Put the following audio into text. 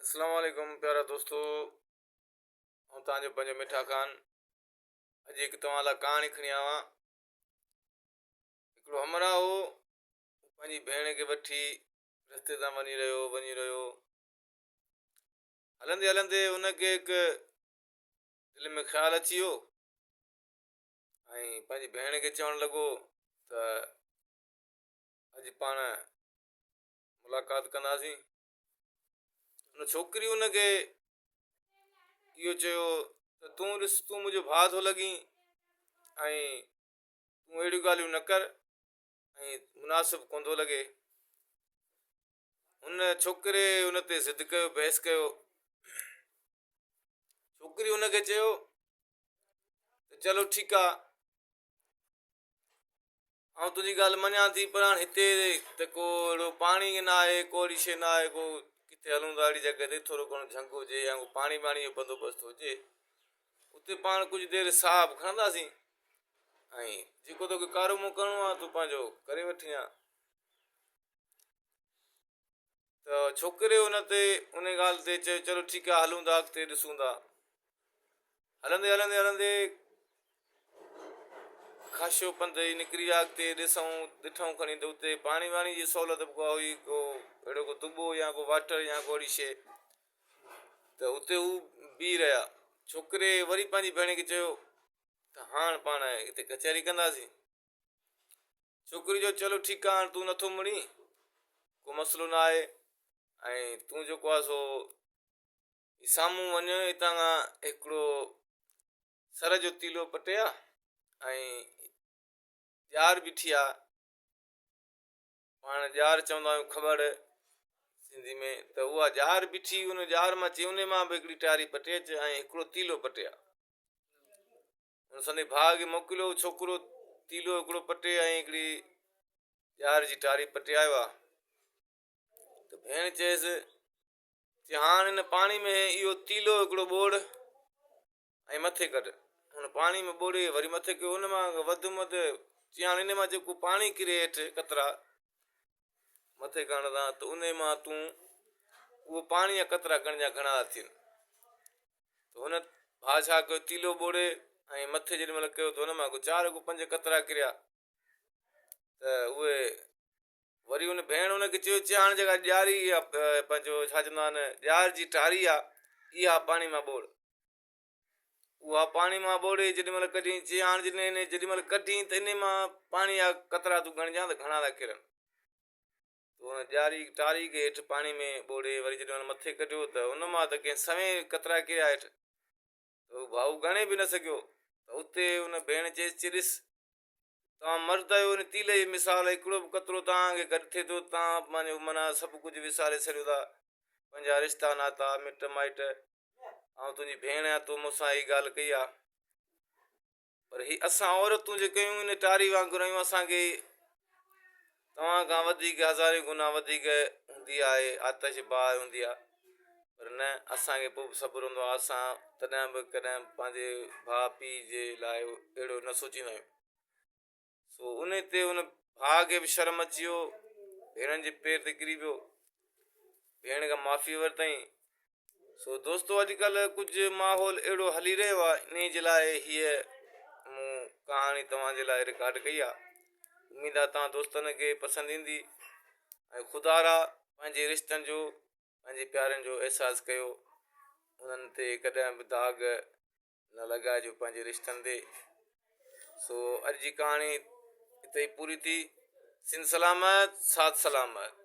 اسلام عليڪم پيارا دوستو آئون توهان جو پنهنجو مٺا خان اڄ هڪ توهان لاء ڪهاڻي کڻي آيو آهيان هڪڙو همراهه هو پنهنجي ڀيڻ کي وٺي رستي تان وڃي رهيو وڃي رهيو هلندي هلندي هن کي هڪ دل ۾ خيال اچي ويو ۽ پنهنجي ڀيڻ کي چوڻ لڳو ته اڄ پاڻ ملاقات ڪنداسين ان ڇوڪري ان کي اهو چيو ته تون ڏس تون منهنجو ڀاء ٿو لڳين ۽ تون اهڙيون ڳالهيون نه ڪر ۽ مناسب ڪونه ٿو لڳي ان ڇوڪري ان تي ضد ڪيو بحث ڪيو ڇوڪري ان کي چيو ته چلو ٺيڪ آ آئون تنهنجي ڳالهه مڃان ٿي پر هاڻ هتي ته ڪو اهڙو پاڻي نه آهي ڪو اهڙي شيء نه آهي ڪو ڪٿي هلون ٿا اهڙي جڳهه تي ٿورو گهڻو جهنگ هجي يا ڪو پاڻي ٻاڻي جو بندوبست هجي اتي پاڻ ڪجهه دير ساهه به کڻنداسين ۽ جيڪو توکي ڪارو منهن ڪرڻو آهي تون پنهنجو ڪري وٺجان ته ڇوڪري ان تي ان ڳالهه تي چيو چلو ٺيڪ آهي هلون ٿا اڳتي ڏسون ٿا هلندي هلندي هلندي خاشو پنڌ ئي نڪري ويا اڳتي ڏسون ڏٺون کڻي ته اتي پاڻي واڻي جي سهولت به ڪا هئي ڪو اهڙو ڪو دٻو يا ڪو واٽر يا ڪو اهڙي شيء ته اتي هو بيهي رهيا ڇوڪري وري پنهنجي ڀيڻ کي چيو ته هاڻ پاڻ هتي ڪچهري ڪنداسين ڇوڪري چيو چلو ٺيڪ آ هاڻ تون نٿو مڙين ڪو مسئلو نه آهي ۽ تون جيڪو آ سو سامهون وڃ هتان کان هڪڙو سر جو تيلو پٽي آ ۽ ڄار بيٺي آ پاڻ ڄار چوندا آهيون کٻڙ سنڌي ۾ ته اها ڄار بيٺي ان ڄار مان چي ان مان به هڪڙي ٽاري پٽي اچ ۽ هڪڙو تيلو پٽي آ هن سندي ڀاء کي موڪليو، ڇوڪرو تيلو هڪڙو پٽي ۽ هڪڙي ڄار جي ٽاري پٽي آيو آ ته ڀيڻ چيس چي هاڻ هن پاڻي ۾ اهو تيلو هڪڙو ٻوڙ ۽ مٿي ڪڍ. هن پاڻي ۾ ٻوڙي وري مٿي ڪيو ان مان وڌ ۾ وڌ چي هاڻ ان مان جيڪو پاڻي ڪري هيٺ قطرا مٿي ڪرڻ سان ته انهي مان تون اهو پاڻي جا قطرا ڳڻجان گهڻا ٿا ٿين. ته هن ڀاء ڇا ڪيو تيلو ٻوڙي ۽ مٿي جيڏي مهل ڪيو ته ان مان ڪو چار ڪو پنج قطرا ڪريا ته اهي وري ان ڀيڻ ان کي چيو چي هاڻ جيڪا ڄاري پنهنجو ڇا چوندا آهن ڄار جي ٽاري آ اها پاڻي مان ٻوڙ اها پاڻي مان ٻوڙي جيڏي مهل ڪڍين چي هاڻ جڏهن جيڏي مهل ڪڍين ته انهي مان پاڻي جا قطرا تون ڳڻجان ته گهڻا ٿا ڪرن ته ان ڄاري ٽاري کي هيٺ پاڻي ۾ ٻوڙي وري جڏهن ان مٿي ڪڍيو ته ان مان ته ڪنهن سوين قطرا ڪريا هيٺ ته هو ڀائو ڳڻي به نه سگهيو ته اتي ان ڀيڻ چيس چي ڏس توهان مرد آهيو ان تيل جي مثال هڪڙو به قطرو توهان کي گڏ ٿئي ٿو توهان پنهنجو معنيٰ سڀ ڪجهه وساري ڇڏيو ٿا پنهنجا رشتا ناتا مٽ مائٽ آئون تنهنجي ڀيڻ آهيان تو مون سان هي ڳالهه ڪئي آهي پر هي اسان عورتون جيڪي آهيون ان ٽاري وانگر آهيون اسان کي توهان کان وڌيڪ هزارين گنا وڌيڪ هوندي آهي آتش باهه هوندي آهي پر نه اسان کي پوء به صبر هوندو آهي اسان تڏهن به ڪڏهن پنهنجي ڀاء پيء جي لاء اهڙو نه سوچيندا آهيون سو ان تي ان ڀاء کي به شرم اچي ويو، ڀيڻن جي پير تي ڪري پيو، ڀيڻ کان معافي ورتائين. سو دوستو اڄڪلهه ڪجهه ماحول اهڙو هلي رهيو آهي انهي جي لاء هيء مون ڪهاڻي توهان جي لاء رڪارڊ ڪئي آهي. اميد آهي توهان دوستن کي پسند ايندي ۽ خدارا پنهنجي رشتن جو پنهنجي پيارن جو احساس ڪيو انهن تي ڪڏهن به داغ نه لڳائجو پنهنجي رشتن تي. سو اڄ جي ڪهاڻي اتي ئي پوري ٿي. سنڌ سلامت ساٿ سلامت.